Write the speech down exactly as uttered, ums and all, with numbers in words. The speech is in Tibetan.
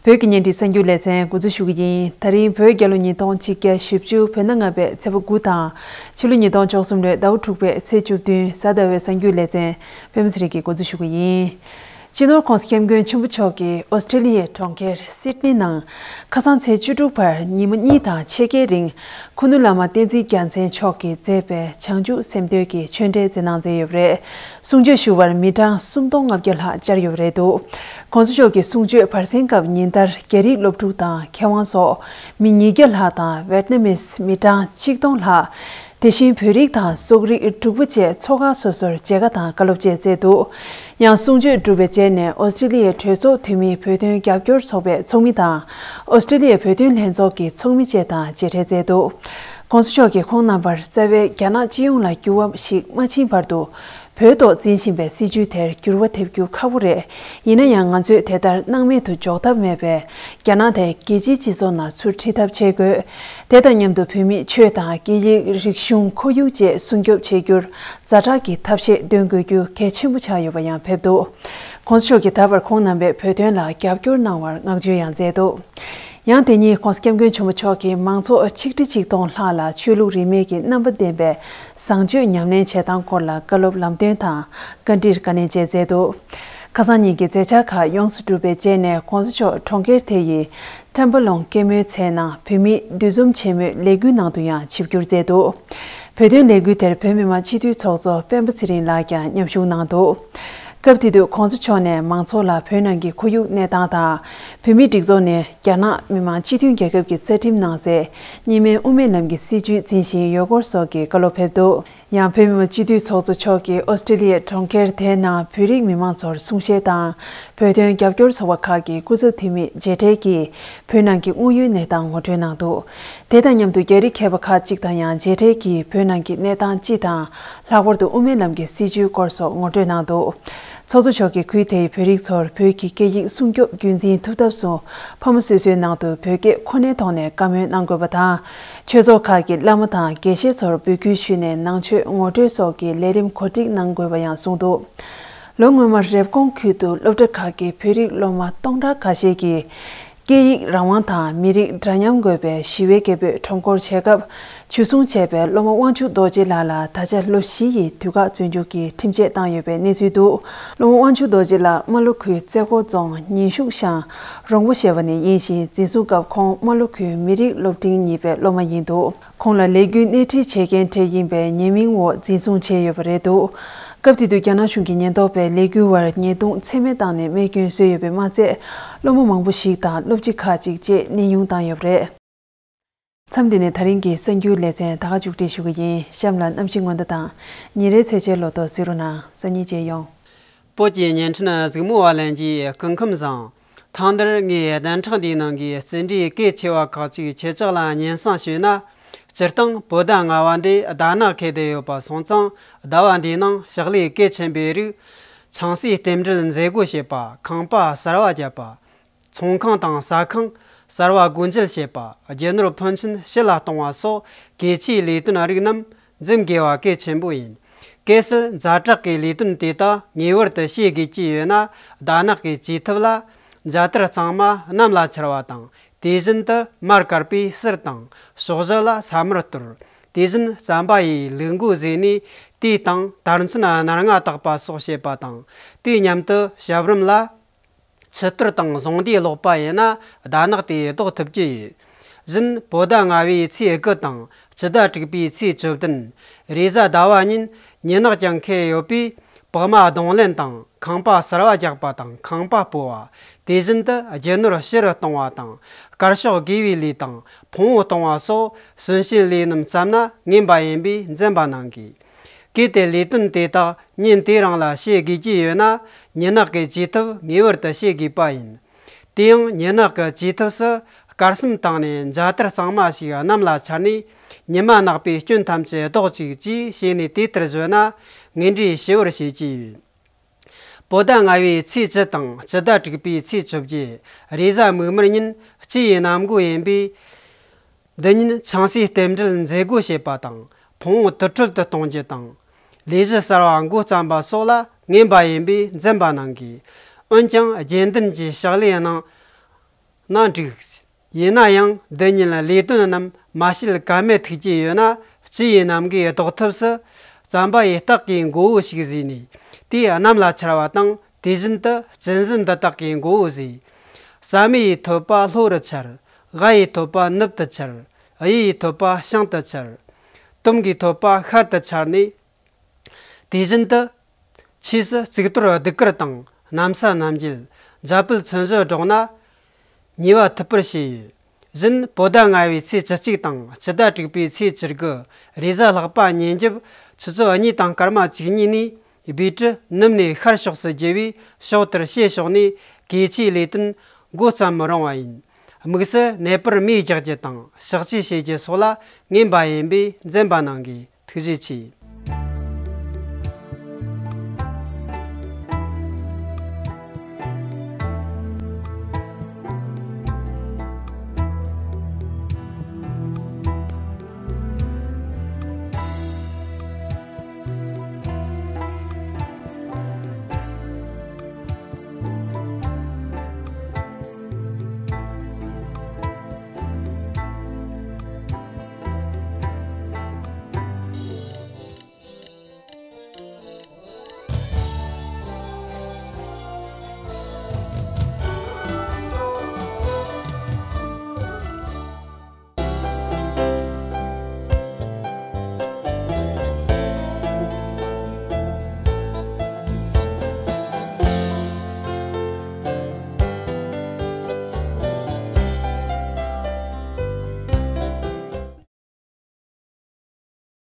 བོད་ཀྱི་བརྙན་འཕྲིན་གསར་འགྱུར་ལེ་ཚན་འགོ་འཛུགས་ཞུ་གི་ཡིན། ད་རིང་བོད་རྒྱལ་ལོ་ཉིས་སྟོང་ཆིག་བརྒྱ་བཞི་བཅུ་བོད་ཟླ་ལྔ་པའི་ཚེས་པ་དགུ་དང་། ཕྱི་ལོ་ཉིས་སྟོང་བཅུ་གསུམ་ལོའི་ཟླ་བ་དྲུག་པའི་ཚེས་བཅུ་བདུན། གཟའ་ཟླ་བའི་གསར་འགྱུར་ལེ་ཚན་པད་མ་ཚེ་རིང་གིས་འགོ་འཛུགས་ཞུ་གི་ཡིན། སྤྱི་ནོར་༸གོང་ས་༸སྐྱབས་མགོན་ཆེན་པོ་མཆོག་གིས་ཨོ་སི་ཀྲི་ལི་ཡའི་གྲོང་ཁྱེར་སིད་ནི་ནང་ཁ་སང་ཚེས་བཅུ་དྲུག་བར་ཉིན་མོ་གཉིས་དང་ཕྱེད་ཀའི་རིང་ཁུ་ནུ་བླ་མ་བསྟན་འཛིན་རྒྱལ་མཚན་མཆོག་གིས་མཛད་པའི་བྱང་ཆུབ་སེམས་འདུན་གྱི་ཆོས་འབྲེལ་སྩལ་གནང་མཛད་ཡོད་པ་རེད། གསུང་ཆོས་ཞུ་བར་མི་གྲངས་སུམ་སྟོང་ལྔ་བརྒྱ་ལྷག་བཅར་ཡོད་པ་རེད་འདུག། ༸གོང་ས་མཆོག་གི་གསུང་ཆོས་བར་གསེང་སྐབས་ཉིན་ལྟར་རྒྱ་རིགས་སློབ་ཕྲུག་དང་མཁས་དབང་སོགས་མི་ཉིས་བརྒྱ་ལྷག་དང་ཝེད་ནམ་མིས་མི་གྲངས་ཆིག་སྟོང་ལྷག། དེ་བཞིན་བོད་རིགས་དང་སོག་རིགས་འབྲུག་པ་བཅས་ཚོགས་ཁག་སོ་སོར་མཇལ་ཁ་དང་བཀའ་སློབ་བཅས་མཛད་འདུག། ཡང་གསུང་ཆོས་གྲུབ་པའི་རྗེས་ནས་ཨོ་སི་ཀྲི་ལི་ཡའི་གྲོས་ཚོགས་འཐུས་མི་བོད་དོན་རྒྱབ་སྐྱོར་ཚོགས་པའི་ཚོགས་མི་དང་ཨོ་སི་ཀྲི་ལི་ཡའི་བོད་དོན་ལྷན་ཚོགས་ཀྱི་ཚོགས་མི་བཅས་དང་མཇལ་འཕྲད་མཛད་འདུག། ༸གོང་ས་མཆོག་གིས་ཁོང་རྣམ་པར་རྩ་བའི་རྒྱ་ནག་སྤྱི་ཡོངས་ལ་འགྱུར་བ་ཞིག་མ་ཕྱིན་བར་དུ་བོད་ཐོག་འཛིན་བཞིན་པའི་སྲིད་བྱུས་དེར་འགྱུར་བ་ཐེབས་རྒྱུ་ཁག་པོ་རེད། ཡིན་ན་ཡང་ང་ཚོས་དེ་ལྟར་སྣང་མེད་དུ་འཇོག་ཐབས་མེད་པས། རྒྱ་ནག་དེ་རྒྱལ་སྤྱིའི་སྤྱི་ཚོགས་ནང་ཚུར་ཁྲིད་ཐབས་བྱེད་དགོས། དེ་དང་མཉམ་དུ་བོད་མིའི་ཆོས་དང་སྐད་ཡིག་རིག་གཞུང་ཁོར་ཡུག་བཅས་སྲུང་སྐྱོབ་བྱེད་རྒྱུར་ཛ་དྲག་གི་ཐབས་ཤེས་འདོན་དགོས་རྒྱུ་གལ་ཆེན་པོ་ཆགས་ཡོད་པ་ཡང་ཕེབས་འདུག། ༸གོང་ས་མཆོག་གིས་ད་བར་ཁོང་རྣམ་པས་བོད་དོན་ལ་རྒྱབ་སྐྱོར་གནང་བར་བསྔགས་བརྗོད་ཡང་མཛད་འདུག། ཡང་དེ་ཉིན་༸གོང་ས་༸སྐྱབས་མགོན་ཆེན་པོ་མཆོག་གིས་མང་ཚོགས་ཆིག་ཁྲི་ཆིག་སྟོང་ལྷག་ལ་ཆོས་ལུགས་རིས་མེད་ཀྱི་རྣམ་པ་ལྡན་པའི་བཟང་སྤྱོད་ཉམས་ལེན་བྱེད་སྟངས་སྐོར་ལ་བཀའ་སློབ་ལམ་སྟོན་དང་བཀའ་འདྲིར་བཀའ་ལན་བཅས་མཛད་འདུག། ཁ་སང་ཉིན་གྱི་མཛད་འཆར་ཁག་ཡོངས་སུ་གྲུབ་པའི་རྗེས་ནས་༸གོང་ས་མཆོག་གྲོང་ཁྱེར་དེ་ཡི་ཁྲམ་པ་ལོང་སྐྱེད་མོས་ཚལ་ནང་བོད་མིའི་འདུ་འཛོམས་ཆེན་མོའི་ལས་འགུལ་ནང་དུ་ཡང་ཆིབས་བསྒྱུར་མཛད་འདུག། བོད་དོན་ལས་འགུལ་དེར་བོད་མི་མང་སྤྱི་འཐུས་ཚོགས་གཙོ་སྤེན་པ་ཚེ་རིང་ལགས་ཀྱང་མཉམ་ཞུགས་གནང་འདུག། སྐབས་དེ་དུས་༸གོང་ས་མཆོག་ནས་མང་ཚོགས་ལ་བོད་ནང་གི་ཁོར་ཡུག་གནས་སྟངས་དང་། བོད་མིའི་སྒྲིག་འཛུགས་ནས་རྒྱ་ནག་མི་དམངས་སྤྱི་མཐུན་རྒྱལ་ཁབ་ཀྱི་རྩ་ཁྲིམས་ནང་གསལ་གཉིས་སྨན་དབུ་མའི་ལམ་གྱི་སྲིད་བྱུས་འཛིན་བཞིན་ཡོད་སྐོར་སོགས་ཀྱི་བཀའ་སློབ་ཕེབས་འདུག། ཡང་བོད་མི་མང་སྤྱི་འཐུས་ཚོགས་གཙོ་མཆོག་གིས་ཨོ་སི་ཀྲི་ལི་ཡའི་གྲོང་ཁྱེར་དེའི་ནང་བོད་རིགས་མི་མང་ཚོར་གསུང་བཤད་དང་། བོད་དོན་རྒྱབ་སྐྱོར་ཚོགས་པ་ཁག་གི་སྐུ་ཚབ་འཐུས་མིས་མཇལ་འཕྲད་ཀྱིས་བོད་ནང་གི་དངོས་ཡོད་གནས་སྟངས་ངོ་སྤྲོད་གནང་འདུག། དེ་དང་མཉམ་དུ་རྒྱ་རིགས་མཁས་པ་ཁག་ཅིག་དང་ཡང་མཇལ་འཕྲད་ཀྱིས་བོད་ནང་གི་གནས་སྟངས་སྤྱི་དང་། ལྷག་པར་དུ་དབུ་མའི་ལམ་གྱི་སྲིད་བྱུས་སྐོར་སོགས་ངོ་སྤྲོད་གནང་འདུག། ཚོགས་གཙོ་མཆོག་གིས་ཁུལ་དེའི་བོད་རིགས་ཚོར་བོད་ཀྱི་སྐད་ཡིག་སྲུང་སྐྱོབ་རྒྱུན་འཛིན་ཐུབ་ཐབས་སུ་ཕ་མ་སོ་སོའི་ནང་དུ་བོད་སྐད་ཁོ་ནའི་ཐོག་ནས་བཀའ་མོལ་གནང་དགོས་པ་དང་། ཆོས་ཚོགས་ཁག་གི་བླ་མ་དང་དགེ་བཤེས་ཚོར་འབོད་སྐུལ་ཞུས་ནས་ནང་ཆོས་ངོ་སྤྲོད་སོགས་ཀྱི་ལས་རིམ་གོ་སྒྲིག་གནང་དགོས་པ་ཡང་གསུངས་འདུག། ལོ་སྔོན་མར་རེབ་གོང་ཁུལ་དུ་སློབ་གྲྭ་ཁག་གི་བོད་རིགས་སློབ་མ་སྟོང་ཕྲག་ཁ་ཤས་ཀྱིས་སྐད་ཡིག་རང་དབང་དང་མི་རིགས་འདྲ་མཉམ་དགོས་པའི་ཞི་བའི་སྐད་འབོད་ཁྲོམ་སྐོར་བྱེད་སྐབས། འཇུ་བཟུང་བྱས་པའི་སློབ་མ་དབང་ཕྱུག་རྡོ་རྗེ་ལགས་ལ་ད་ཆ་ལོ་བཞི་ཡི་དུས་བཀག་བཙོན་འཇུག་གི་ཁྲིམས་ཆད་བཏང་ཡོད་པའི་གནས་ཚུལ་འདུག། སློབ་མ་དབང་ཕྱུག་རྡོ་རྗེ་ལགས་རྨ་ལྷོ་ཁུལ་རྩེ་ཁོག་རྫོང་ཉིན་ཤུག་ཤང་རོང་པོ་ཞེས་པ་ནས་ཡིན་ཞིང་། འཛིན་བཟུང་སྐབས་ཁོང་རྨ་ལྷོ་ཁུལ་མི་རིགས་སློབ་འབྲིང་གཉིས་པའི་སློབ་མ་ཡིན་འདུག། ཁོང་ལ་ལས་འགུལ་སྣེ་ཁྲིད་བྱེད་མཁན་གྲས་ཡིན་པའི་ཉེས་མིང་འོག་འཛིན་བཟུང་བྱས་ཡོད་པ་རེད་འདུག། སྐབས་དེ་དུས་རྒྱ་ནག་གཞུང་གི་ཉེན་རྟོག་པས་ལས་འགུལ་བར་ཉེས་རྡུང་ཚད་མེད་བཏང་ནས་རྨས་སྐྱོན་བཟོས་ཡོད་པས་མ་ཚད། སློབ་མ་མང་པོ་ཞིག་དང་སློབ་སྤྱི་ཁག་ཅིག་བཅས་གནས་དབྱུང་བཏང་ཡོད་པ་རེད། མཚམས་འདི་ནས་ད་རིང་གི་གསར་འགྱུར་ལེ་ཚན་ད་ག་མཇུག་སྒྲིལ་ཞུ་གི་ཡིན། གཤམ་ལ་གནམ་གཤིས་སྔོན་བརྡ་དང་ཉིན་རེའི་ཚེས་ཆའི་ལོ་ཐོ་གཟིགས་རོགས་གནང་། སང་ཉིན་མཇལ་ཡོང་། བོད་ཀྱི་བརྙན་འཕྲིན་གཟིགས་མོ་བ་ལྷན་རྒྱས་སྐུ་ཁམས་བཟང་། ཐེངས་འདིར་ངས་བདུན་ཕྲག་འདིའི་ནང་གི་རྩིས་འབྲས་གལ་ཆེ་བ་ཁག་ཅིག་ཁྱེད་ཅག་ལ་སྙན་སེང་ཞུས་ན། སྤྱིར་བཏང་བོད་ཟླ་ལྔ་བ་འདི་ཟླ་ནག་ཁེལ་བསྡད་ཡོད་པ་སོང་ཙང་། ཟླ་བ་འདིའི་ནང་ཕྱག་ལས་གལ་ཆེན་པོའི་རིགས། ཆང་སའི་རྟེན་འབྲེལ་མཛད་སྒོ་བྱེད་པ། ཁང་པ་གསར་བ་བརྒྱབ་པ། ཚོང་ཁང་དང་ཟ་ཁང་གསར་བ་སྒོ་འབྱེད་བྱེད་པ། རྒྱུ་ནོར་ཕོན་ཆེན་ཕྱི་ལ་གཏོང་བ་སོགས་གལ་ཆེའི་ལས་དོན་རིགས་རྣམས་འཛེམ་དགོས་པ་གལ་ཆེན་པོ་ཡིན། གལ་སྲིད་ཛ་དྲག་གི་ལས་དོན་དེ་དག་ངེས་པར་དུ་བྱེད་དགོས་ཀྱི་ཡོད་ན། ཟླ་ནག་གི་བཅོས་ཐབས་ལ་མཛའ་དར་གཙང་མ་གནམ་ལ་འཕྱར་བ་དང་། དེ་བཞིན་དུ་མར་དཀར་པོའི་གསེར་དང་ཕྱོགས་བཞི་ལ་ས་མར་གཏོར། དེ་བཞིན་རྩམ་པ་ཡི་ལུག་མགོ་བཟོས་ནས་དེའི་སྟེང་དར་ཚོན་སྣ་ལྔ་བཏགས་པ་སོགས་བྱེད་པ་དང་། དུས་མཉམ་དུ་ཞབས་རུམ་ལ། ཆུ་གཏོར་དང་གཟུངས་འདས་ཀློག་པ་ཡིན་ན་ཟླ་ནག་དེ་ཟློག་ཐུབ་ཀྱི་ཡོད། བཞིན་བོད་ཟླ་ལྔ་བའི་ཚེས་དགུ་དང་སྤྱི་ཟླ་དྲུག་པའི་ཚེས་བཅུ་བདུན། རེས་གཟའ་ཟླ་བ་ཉིན་ཉི་ནག་ཀྱང་ཁེལ་ཡོད་པས། པགས་མ་རྡུང་ལེན་དང་ཁང་པ་གསར་བ་རྒྱག་པ་དང་ཁང་པ་སྤོ་བ། དེ་བཞིན་དུ་རྒྱུ་ནོར་ཕྱི་རུ་གཏོང་བ་དང་དཀར་ཕྱོགས་དགེ་བའི་ལས་དང་ཕུང་པོ་གཏོང་བ་སོགས་གསོན་བྱེད་ལས་རྣམས་བརྩམས་ན་ངན་པ་ཡིན་པས་འཛེམ་པ་གནང་དགོས། གལ་ཏེ་ལས་དོན་དེ་དག་ཉིན་དེ་རང་ལ་བྱེད་དགོས་ཀྱི་ཡོད་ན། ཉི་ནག་གི་བཅོས་ཐབས་ངེས་པར་དུ་བྱེད་དགོས་པ་ཡིན། དེ་ཡང་ཉི་ནག་གི་བཅོས་ཐབས་སུ་དཀར་སེམས་བཏང་ནས་མཛའ་དར་གཙང་མ་ཞིག་གནམ་ལ་འཕྱར་ནས། ཉི་མ་ནག་པོའི་སྐྱོན་ཐམས་ཅད་ཟློག་ཅིག་ཅེས་བྱས་ནས་དེ་ལྟར་བཟོས་ན་ངན་འབྲས་ཞི་བར་བྱེད་ཀྱི་ཡོད། བོད་ཟླ་ལྔ་བའི་ཚེས་བཅུ་དང་སྤྱི་ཟླ་དྲུག་པའི་ཚེས་བཅོ་བརྒྱད། རེས་གཟའ་མིག་དམར་ཉིན་སྤྱི་ཡི་གནམ་སྒོ་ཡིན་པས། འདི་ཉིན་ཆང་སའི་རྟེན་འབྲེལ་མཛད་སྒོ་བྱེད་པ་དང་ཕུང་པོ་དུར་ཁྲོད་དུ་གཏོང་རྒྱུ་དང་། ལས་གཞི་གསར་བ་འགོ་བརྩམས་པ་སོགས་ལ་ངན་པ་ཡིན་པས་འཛེམ་པ་གནང་དགོས། འོན་ཀྱང་རྒྱུན་ལྡན་གྱི་ཕྱག་ལས་ནང་ ན་འགྲིག། ཡིན་ན་ཡང་འདི་ཉིད་ལས་དོན་རྣམས་མ་བྱེད་ཀ་མེད་ཐུག་ཀྱི་ཡོད་ན། སྤྱི་ཡི་རྣམ་འགའི་ལྡོག་ཐབས་སུ་བརྩམ་པ་ཡི་རྟགས་ཀྱི་མགོ་བོ་ཞིག་བཟོས་ནས། དེའི་གནམ་ལ་འཕྱར་བ་དང་། དེ་བཞིན་དུ་གཅན་གཟན་འདི་དག་གི་མགོ་བོ་བཟོས། ཟ་མ་ཡི་ཐོད་པ་ལྷོ་རུ་འཕྱར། ཝ་ཡི་ཐོད་པ་ནུབ་ཏུ་འཕྱར། གཡུ་ཡི་ཐོད་པ་བྱང་དུ་འཕྱར། དོམ་གྱི་ཐོད་པ་ཤར་དུ་འཕྱར་ནས། དེ་བཞིན་དུ། ཆོས་སུ་གཙུག་ཏོར་གདུགས་དཀར་དང་། གནམ་ས་རྣམ་བརྒྱད། འཇའ་སྤུད་ཚོན་བཞི་སྒྲོག་ན། ཉེ་བ་ཐུབ་པར་བྱས་ཡོད། གཞན་བོད་ཟླ་ལྔ་བའི་ཚེས་བཅུ་གཅིག་དང་། སྤྱི་ཟླ་དྲུག་པའི་ཚེས་བཅུ་དགུ། རེས་གཟའ་ལྷག་པ་ཉིན་རྒྱབ་ཆུ་ཚོད་གཉིས་དང་སྐར་མ་བཅུ་གཉིས་ནས། སྦིས་གྲུ་ནུབ་ནས་ཤར་ཕྱོགས་སུ་རྒྱུ་བས། ཕྱོགས་དེར་ཕྱེད་ཕྱོགས་ནས་གོས་ཆེན་ལས་དོན་མགོ་བརྩམ་མི་རུང་བ་ཡིན། དམིགས་སུ་ནད་པར་མེ་རྒྱག་རྒྱུ་དང་། གཤག་བཅོས་བྱེད་རྒྱུ་སོགས་ལ་ངན་པ་ཡིན་པས་འཛེམ་པ་གནང་དགོས། ཐུགས་རྗེ་ཆེ།